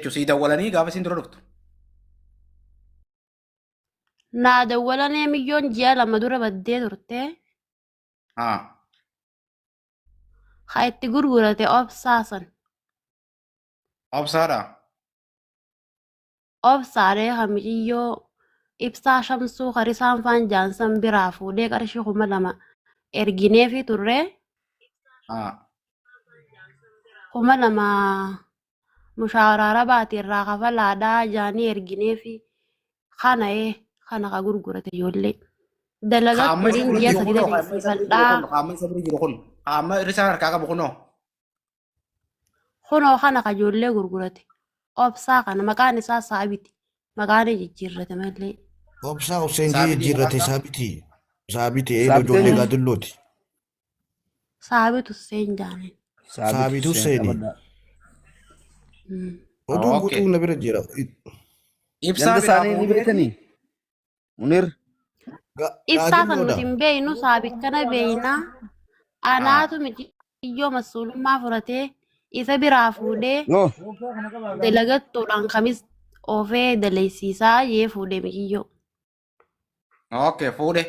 jechuun sii dawwalanii gaafa isiin dura dhuftu. Naa dawwalanee miyyoon ji'a 2 dura baddee turte. Haa. Haa itti gurgurate obsaa san. Obsaadha. Obsaadhee kan miciyyoo ibsaa shamsuu karisaan faan jaansan biraa fuudhee qarshii 2000 ergineefii turre. Haa. 2000 mushaaraa arabaati irraa kafalaadhaa jaanii ergineefi kana ee kana ka gurgurate ijoollee. Dalagaa Kaamma isa turiin bira ji'a jiru 3 kunoo kaamma isa bira jiru daleessiifadhaa kun kaamma isa bira jiru kun kaamma risaan harkaa qabu kunoo. Kunoo kana ka ijoollee gurgurate. Obsaa kana maqaan isaa Saabiti. Maqaan jijjiirrate malee. Obsaa Hussein Saabitii maqaan jijjiirrate isaa. Saabiti. Saabiti eenyu Saabit ijoollee eenyu? gaadillooti. Saabit Hussein jaaniin. Saabit Saabit Hussein Husseini. qabadhaa. Oduun Okay. guutuu na bira jira. Ibsaa Ganda biraa isaanii ni fuudheeti. beektanii? Munir. Ibsaa kan Gaadilloodha. nuti hin beeynu saabit kana beeyna. Anaatu miciyyoo masuulummaa fudhatee isa biraa fuudhee No. dalagattuudhaan kamis oofee dalaysiisaa jee fuudhee miciyyoo. Okay, fuudhe.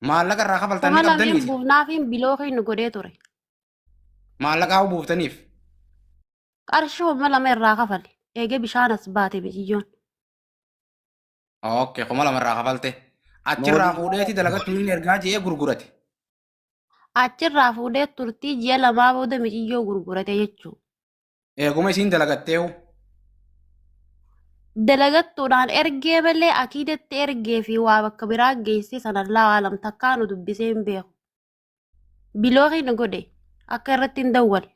Maallaqa irraa kafaltan Kuma ni lameen qabdaniiti. buufnaafiin bilookii nu godhee ture. Maallaqa haa buuftaniif. Qarshii 2000 irraa kafale. Eegee bishaan as baate miciyyoon. Okay, 2000 irraa kafalte. Achirraa Moodii. fuudheeti dalagattuu inni ergaa je'ee gurgurate. Achirraa fuudhee turtii ji'a 2 booda miciyyoo gurgurate jechuudha. Eeguma isiin dalagatteehu. Dalagattuudhaan ergee malee akiidatti ergee fi waa bakka biraa geessee sanallaa waalam takkaa nu dubbisee hin beeku. Bilookii nu godhe akka irratti hin dawwalle.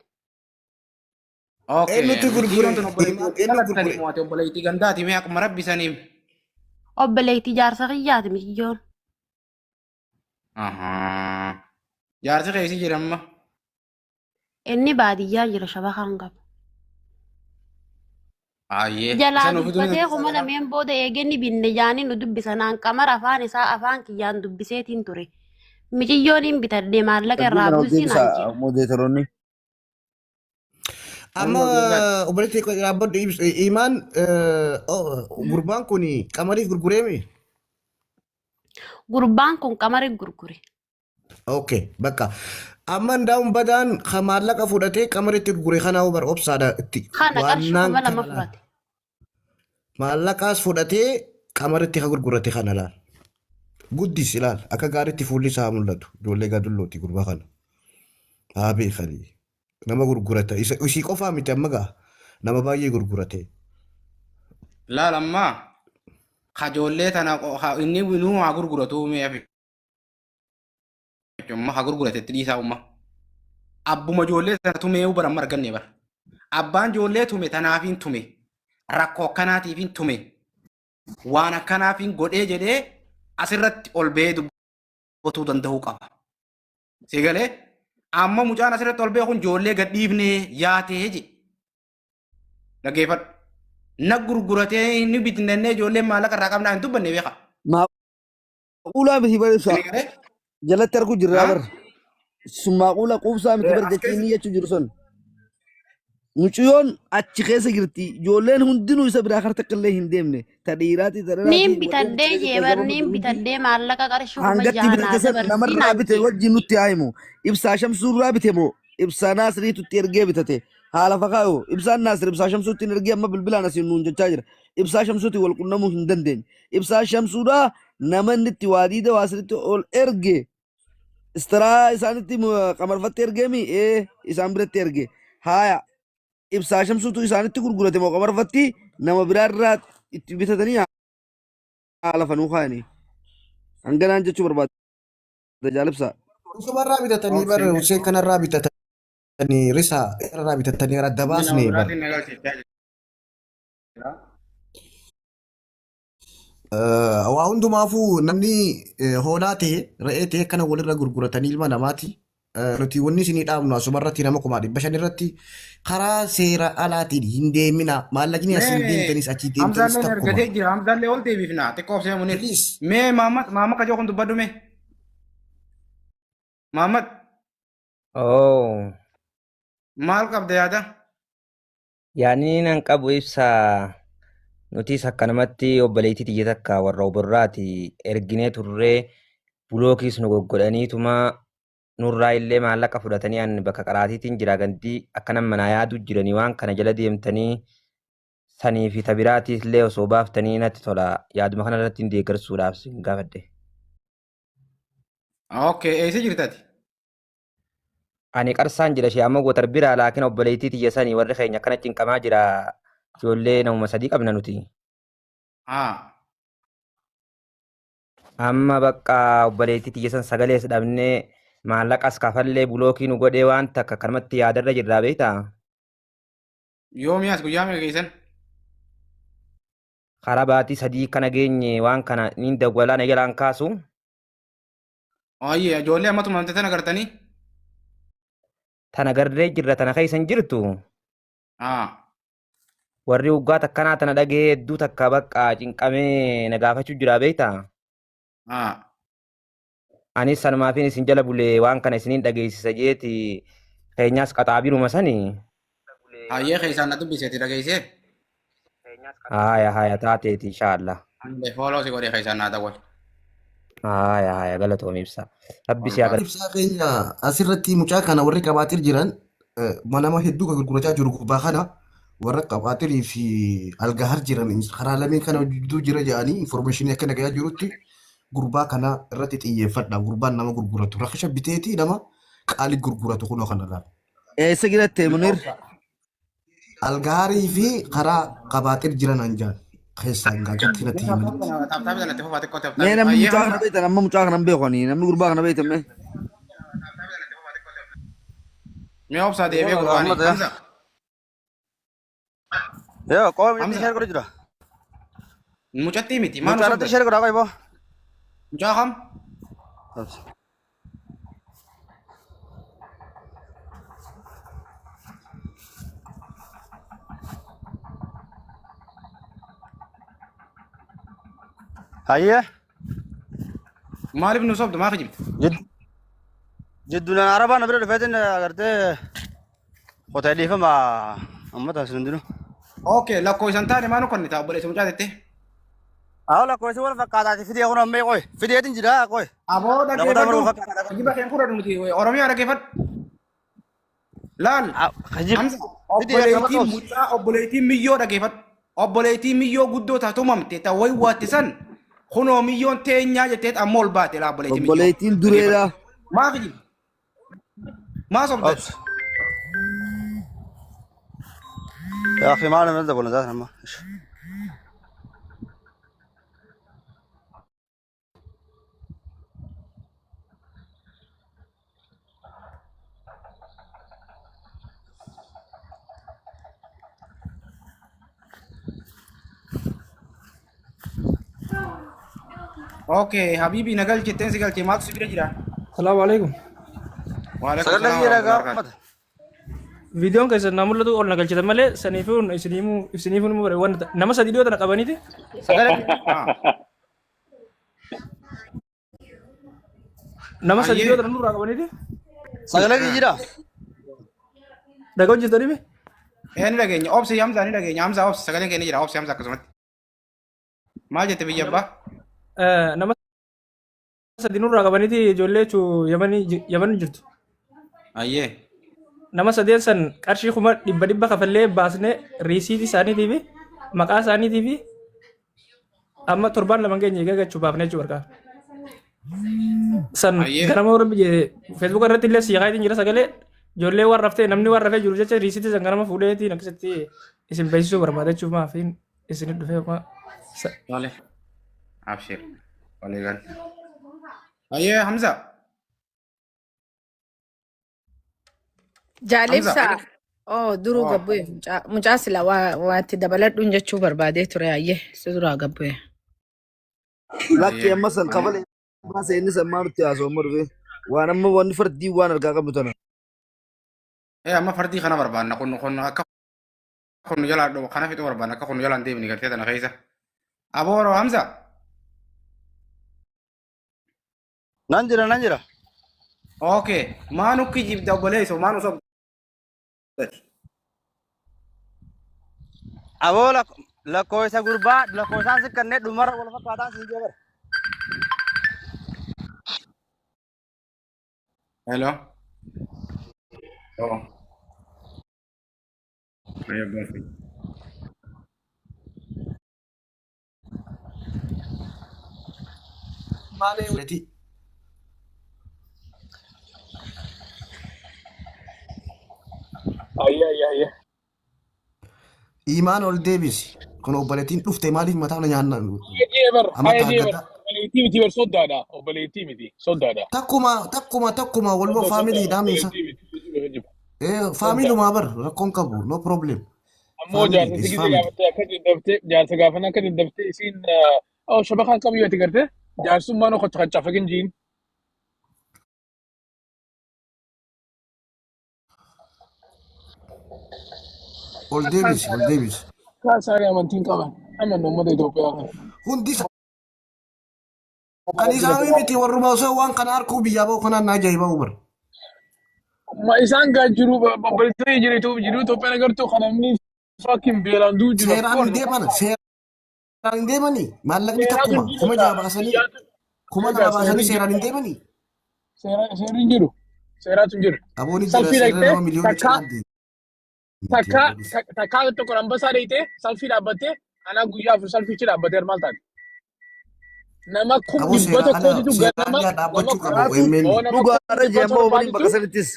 Okay. Eenyutti gurgure? Micciiroon tun obboleettii Imaan eenyu dhalattani gurgure? moo ati obboleettii gandaati mee akkuma rabbi saniif. Obboleettii jaarsa kiyyaati miciyyoon. Ahaa. Jaarsi keessi jira amma. Inni baadiyyaa jira shabakaan qabu. Ayyee. Jalaa Isa nuuf fiduu ni dubbatee dandeessaa kuma jara? lameen booda eegee ni binne jaanii nu dubbisan. An qamara afaan isaa afaan kiyyaan dubbiseetiin ture. Miciyyoon hin bitadhe maallaqa Dubbii irraa kana ol buusi naan deebisa jedhe. moderatoroonni. Amma obboleettii koo dhaabbadhu imaan gurbaan kun qamariif gurgureemi? Gurbaan kun qamari gurgure. Okay, bakka. Amma ndaa'uun badaan ka maallaqa fudhatee qamaritti gurgure kanaa bar obsaadha itti. Kana qarshii Waannaan 2000 kana laal. fudhate. Maallaqaas fudhatee qamaritti ka gurgurate kana laal. Guddis ilaal akka gaariitti fuulli isaa mul'atu ijoollee gadullooti gurbaa kana. Haa beekanii. Nama gurgurata isa isii qofaa miti amma gaa nama baay'ee gurgurate. Laal ammaa kajoollee tana inni nuu haa gurguratu mee hafe. Amma haa gurgurate itti dhiisaa umma. Abbuma ijoollee tana tumee bara amma arganne bara. Abbaan ijoollee tume tanaafiin tume. Rakkoo akkanaatiifiin tume. Waan akkanaafiin godhee jedhee asirratti ol ba'ee dubbatuu danda'uu qaba. Si galee amma mucaan asirratti ol ba'e kun ijoollee gad dhiifnee yaatee jedhe. Dhaggeeffadhu. Na gurguratee inni bitnannee ijoolleen maallaqa irraa qabnaa hin dubbanne beeka. Maaquulaa miti bar ibsaa. Si galee? Jalatti arguu jirraa Ha? bar. Sun maaquula quubsaa miti bar As jechi keessa inni jechuu jiru sun. Mucayyoon achi keessa jirti. Ijoolleen hundinuu isa biraa kar takka illee hin deemne. Ta dhiiraati ta dhalaati Niin warreen achi bitadhee keessatti jee bar argaman niin hundi bitadhee maallaqa qarshii kuma hangatti jaha naa bitate san dabarsii namarraa naan bite jee. wajjin nutti haa himu. Ibsaa Shamsuurraa bite moo Ibsaa Naasiriitu itti ergee bitate. Haala fakaayu Ibsaan Naasir Ibsaa Shamsuutti hin ergee amma bilbilaan asiin nuun jechaa jira. Ibsaa Shamsuutiin wal qunnamuu hin dandeenye. Ibsaa Shamsuudhaa nama inni itti waa diida waa sirriitti ol erge istiraa isaanitti qamarfatti ergeemi ee isaan biratti erge haaya ibsaa shamsuutu isaanitti gurgurate moo qamarfatti nama biraarraa itti bitatanii haa lafa nuu kaayanii hanganaan jechuu barbaada jaalibsaa. Usumarraa bitatanii bar Hussein kanarraa bitatanii risaa irraa bitatanii adda Inni nama baasnee bar. biraatiin na galchechaa jira. Waa hundumaafuu namni hoolaa ta'e re'ee ta'e akkana walirra gurguratanii ilma namaati. Nuti wanni isinii dhaabnu asumarratti nama 500,000 irratti karaa seera alaatiin hin deemina. Maallaqni asiin Mee deemtanis achii deemtanis Hamzaallee takkuma. argatee jira. Hamzaallee ol deebifna. Xiqqoo obsee Munir. Please. Mee Mahammad Mahammad kajoo kun dubbadhu mee. Mahammad Oh. maal qabda yaada? Yaadni nan qabu ibsa nutis akkanumatti obboleettii tiyya takka warra oborraati erginee turree bulookiis nu goggodhaniituma nurraa illee maallaqa fudhatanii an bakka qaraatiitiin jira gandii akkanan manaa yaaduu jiranii waan kana jala deemtanii sanii fi tabiraatiis illee osoo baaftanii natti tola yaaduma kana irratti hin deeggarsuudhaaf sin gaafadhe. Okay, eessa jirtati? Ani qarsaan jira ishee amma watar biraa laakiin obboleettii tiyya sanii warri keenya akkana cinqamaa jira ijoollee namuma sadii qabna nuti. Ah, Amma bakka obboleettii tiyya san sagalees dhabnee maallaqas kafallee bulookii nu godhee waan takka kanumatti yaadarra jirraa beektaa? Yoomii as guyyaa meeqa geessan? Karaa baatii sadii kana geenye waan kana niin dawwalaa na jalaan kaasu. Ayyee ijoollee amma tumamte tana gartanii? Tana garree jirra tana keessa hin jirtu. Ah. Warri waggaa takkanaa tana dhagee hedduu takka bakka cinqamee na gaafachuu jira beektaa? Ah. Anis sanumaafin isin jala bulee waan kana isiniin dhageessisa jeeti keenyaas qaxaabiruma sani. Hayyee keessaan na dubbiseeti dhageessee? Haya haya taateeti inshaallah. Anillee fooloo si godhee keessaan naa dawwal. Haya haya galatoomi ibsa. Rabbi si haa Ibsaa keenya asirratti mucaa kana warri qabaatir jiran nama hedduu kan gurgurachaa jiru gubbaa kana warra qabaatirii fi algahar jiran karaa lameen kana gidduu jira jedhanii informeeshinii akka nagayaa jirutti gurbaa kana irratti xiyyeeffadha. Gurbaan nama gurguratu rakasha biteetii nama qaalii gurguratu kunoo kana laala. Eessa jiratte Munir? Algaarii fi karaa qabaaxir jiran anjaan keessaa gaagatti natti himanitti. Taaptaabii sanatti fufaa xiqqoo Mee taaptaabii. namni Ayyee mucaa kana Hamza. beektan amma mucaa kana hin beeku ani namni gurbaa kana beektan mee. Mee obsaa deebi'ee gurbaanii. Rahmata. Hamza. Yoo qofa mucatti Hamza. share godhu jira. Mucattii miti. Maal Mucaa irratti sobda? share godhaa qofa boo. Mucaa kam? Hayyee. Maaliif nu sobda? Maaf jibta? Jidduun arabaa na bira dhufeetiin agartee hoteelii dhiifama uummata isin hundinuu. Okay, lakkoofsan taane maa nu kennita obboleessa mucaa jettee? Haa lakkoofsi wal fakkaataati fidee kun ammee qoy fideetiin jira qoy. Aboo Namoota wal dhaggeeffadhu. fakkaataadha. Kijiba keen fudhadhu nuti Oromiyaa dhaggeeffadhu. Laal. Kijiba Hamza fidee akka obboleettiin lakkoofsi. mucaa obboleettiin miyyoo dhaggeeffadhu. Obboleettiin miyyoo guddoo taatu tumamte ta wayi waatti san kunoo miyyoon teenyaa jettee ammoo ol baate laa obboleettiin miyyoo. Obboleettiin dureedha. Maa kijiba? Maa sobdan? Obs. Yaa akhi maal nama dabalan zaatan amma. Okay, habibi na galche jetteen si galche maaltu si bira jira? Salaamu alaikum. Waalaikum Sagalee salaam jira warahmatullahi gaa wabarakatuh. uummata. Viidiyoon keessan naa mul'atu ol na galchitan malee saniifuu isiniimuu isiniifuu immoo bare wanta nama sadii dhiyoo tana qabaniiti. Sagalee Ah, Nama sadii Ayyee. dhiyoo tana nurraa qabaniiti. sagalee jira. Dhaga'u jirtanii mi? Ee ni dhageenya. Obsi Hamza ni dhageenya. Hamza obsi sagaleen keenya jira. Obsi Hamza akkasumatti. Maal jette biyya abbaa? Nama sadii nurraa qabaniiti ijoollee jechuun Yamanii Yaman jirtu. Ayyee. Nama sadeen san qarshii 100,000 kafallee baasnee riisiitii isaaniitii fi maqaa isaaniitii fi amma torbaan lama keenya egaa gachuu baafnee jechuu barkaa. San Ayyee. ganama warra biyya feesbuuka irratti illee siiqaa jira sagalee ijoollee waan raftee namni waan rafee jiru jecha riisiitii san ganama fuudheetiin akkasitti isin beeksisuu barbaada jechuuf maafiin isin dhufee homaa Tole. Abshir. Walii gal. Ayyee Hamza. Jaalibsa. Hamza. Oh, duruu Oh. gabbu'e. Mucaa sila waa itti dabaladhuun jechuu barbaadee ture ayyee si duraa gabbu'e. Lakki Ayyee. amma san kafalee baase inni san maa nutti haasa'u amma dhufee waan amma wanni fardii waan argaa qabnu tana. Ee amma fardii kana barbaanna kun kun akka kun nu jalaa dhumu kana fixuu barbaanna akka kun nu jalaa hin deemne gartee tana keessa. Abooro Hamza. Nan jira nan jira. Okay. Maa nu kijibda obboleessoo maa nu sobda. Aboo lakkoofsa gurbaa lakkoofsaan si kannee dhumarra wal fakkaataan si jee bara. Hello. Oh. Ayo, berarti. Maali? Ayya ayya ayya. Imaan ol deebisi. Kun obboleettiin dhufte maaliif mataa na nyaanna? Hayyee bar Amata hayyee bar argata. obboleettii miti bar soddaadha obboleettii miti soddaadha. Takkuma takkuma takkuma waluma Sodda soddaadha faamiliidha miisa. obboleettii miti jiba. Eh, Soddaadha. faamilumaa bar rakkoon qabu no problem. Ammoo Family jaarsa is si gisee family. gaafattee akka daddaftee jaarsa gaafan akka daddaftee isiin oh shabakaan qabu yoo ati gartee jaarsummaan okocha kan cafaqin jiin. Ol deebisi ol deebisi. Akka isaanii amantiin qaban amannu uummata Itoophiyaa kana. Hundi kan isaanii miti warruma osoo waan kana harkuu biyyaa bahu kanaan na ajaa'iba bar. Ma isaan gaa jiru obboleettii jiru jiru Itoophiyaan agartuu kan namni fucking beelaan du'u jiru of Seeraan hin course. deeman seeraan hin deemanii maallaqni Seeraatu takkuma hin jiru kuma gaa jaha baasanii biyyaatu kuma egaa lama seerri baasanii hin jiru seeraan hin deemanii. seerri hin jiru seeraatu hin jiru. Abooni jira Salfii seera dhaqxee nama miliyoona takkaa cinaan deemti takkaa aboonis. takkaa tokko ambassaa dhaqxee salfii dhaabbattee anaa guyyaa afur salfiichi dhaabbatee maal taate? Nama kum Aboo dhibba seera ala tokkootitu seera ganama alaa nama dhaabbachuu kum qabu Kanaatu OMN. oo nama kum dhugaadha dhibba jeemmoo waliin bakka torbaatitu sanittis.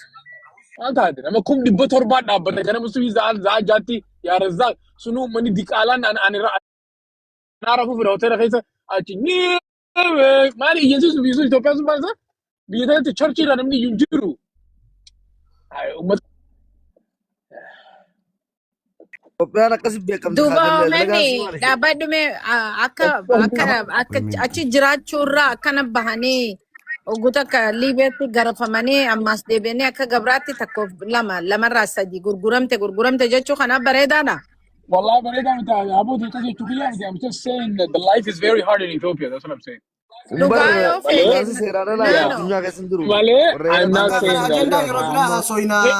maal taate nama 700,000 dhaabbate ganama subii za'aa jaatti yaa razzaaq sunuu uummanni diqaalaan ani anaa rafuu fida hoteela keessa achi ni maali iyyansiisu biyya sun Itoophiyaan sun maal isaa biyya tanatti chorchii irraa namni iyyuu hin jiru. Ay, uummata Itoophiyaan akkasi beekamti Duuba haa dalagaan OMN si maali? dhaabbadhume akka akka akka achi jiraachuu irraa akkana bahanii ogguu takka Liibiyaatti garafamanii ammas deebi'anii akka gabraatti tokkoof lama lamarraa sadi gurguramte gurguramte jechuu kanaaf bareedaadha. Wallahi bareedaa miti aboo akkas jechuu kiyyaa miti. I'm just saying that the life is very hard in Ethiopia. That's what I'm saying. Kun bar Dhugaa yoo Malee feete godaansi seeraan alaa yeah. addunyaa keessa hin jiru. Malee Warra I'm heera not Bakka saying kana that. ajandaa yeroo biraa Hey, haasoyna ayya.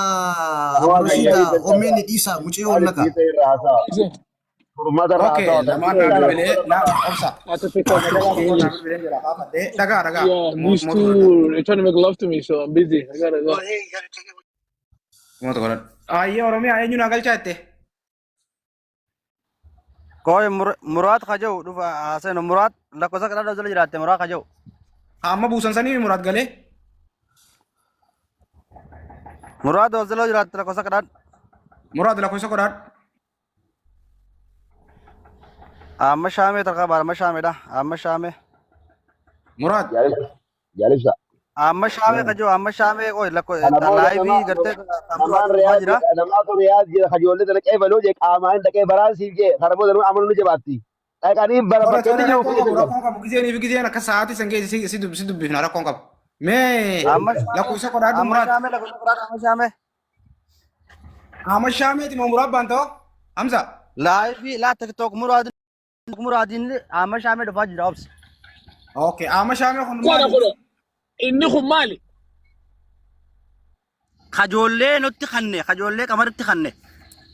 Abdurashiida OMN dhiisa mucayyoo ol naqa. Okay, lamaan naa bilbilee naa obsa. I have to pick up. Tokko naa bilbilee jira kaafadhee dhagaa dhagaa Yeah, these mootu godhadha. two they're trying to make love to me, so I'm busy. I gotta go. Mootu godhadha. Ayyee Oromiyaa eenyu naa galchaa jette? Kooy muraat kaja'u dhufa haasa'inu muraat lakkoofsa kadhaa jala jiraatte muraat kaja'u. Amma buusan sanii muraat galee. Muraat jala jiraatte lakkoofsa kadhaa. Muraat lakkoofsa godhadha. Amma shaamee tarkaa baara amma shaameedha amma shaamee. Muraat. Jaalibsa. Amma shaamee kaja'u amma shaamee qoy lakko Kana booda laayivii nama gartee namaan muraat dhufaa riyaad jira. namaatu riyaad jira kajoollee dana qeebaloo jee qaamaan dhaqee baraan siif jee kana booda nu amanuu ni jabaatti. Dhaqanii bara Tola bakka tola inni jiru rakkoon qabu fiisan. rakkoon qabu gizeenii fi gizeen akka sa'aatii san keessa si si dubbifna rakkoon qabu. Mee Amma shaamee lakkoofsa godhadhu amma muraat. shaamee lakkoofsa kadhaa amma shaamee. Amma shaameeti moo muraat baantoo? Hamza. Laayivii laa tiktook muraad muraadiin amma shaamee dhufaa jira obsi. Okay, amma shaamee kun Kana maali? kun inni kun maali? Kajoollee nutti kanne kajoollee qamaritti kanne.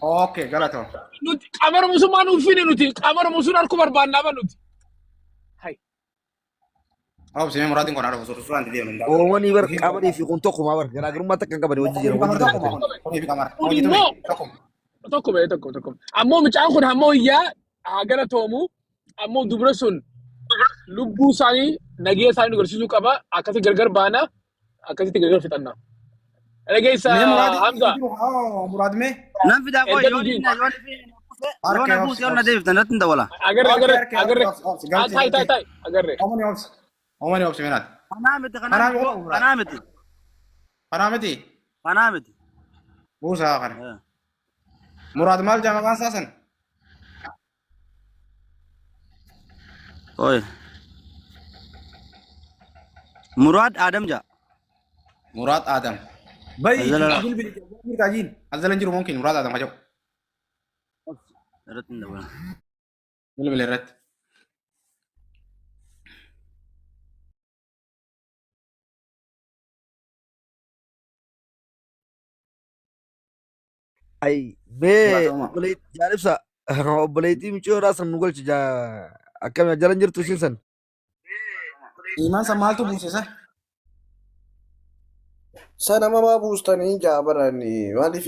Okay, galatoo. Nuti qamara musummaa nuuf fini nuti qamara musuun harku barbaannaa ba nuti. Hai. Obsi mee muraatiin kun haadha suuraan deemu hin danda'u. Oomanii bar qamarii fi kun tokkuma bar garaagarummaa takka hin qabani hojii jira Kunii fi qamar hojii dalagatanii. tokkuma kun. Kunii fi qamar. Kun Hojii tume immoo tokkuma. tokko ba'e tokko tokko. Ammoo mucaan kun ammoo iyyaa haa galatoomu ammoo dubra sun lubbuu isaanii nagee isaanii nu agarsiisuu qaba akkasi gargar baana akkasitti gargar fixanna. Dhageessa Mee muraad Hamza jiru haa muraad mee? Nan fidaa qoy erga yoon dhugiin yoon yoon Harkee na obsi buuse yoon na obsi. deebiftan irratti hin dawala. agarre Harkee agarre harkee agarre obsi obsi galchee taayi taayi galchee. taayi agarre. Omani obsi. Omani obsi meenaati. Kanaa miti kanaa Kanaa miti miti muraad. kanaa miti Kanaa miti. kanaa miti. Buusaa kana. Muraad maal jaa maqaan isaa san? Oye. Muraad Adam jaa. Muraad Adam. Bayi Azala. bilbili mirgaajiin. Azalan jiru mumkin Muraad Adam haja'u. Irratti hin dawala. Bilbila irratti. Ay mee Galatoomaa. obboleetti jaalibsa Obboleettii miciyyoodhaa san nu galchi jaa akkami jalan jirtu isiin san. Imaan san maaltu buuse sa? Sana mamaa buustanii jaa barani maaliif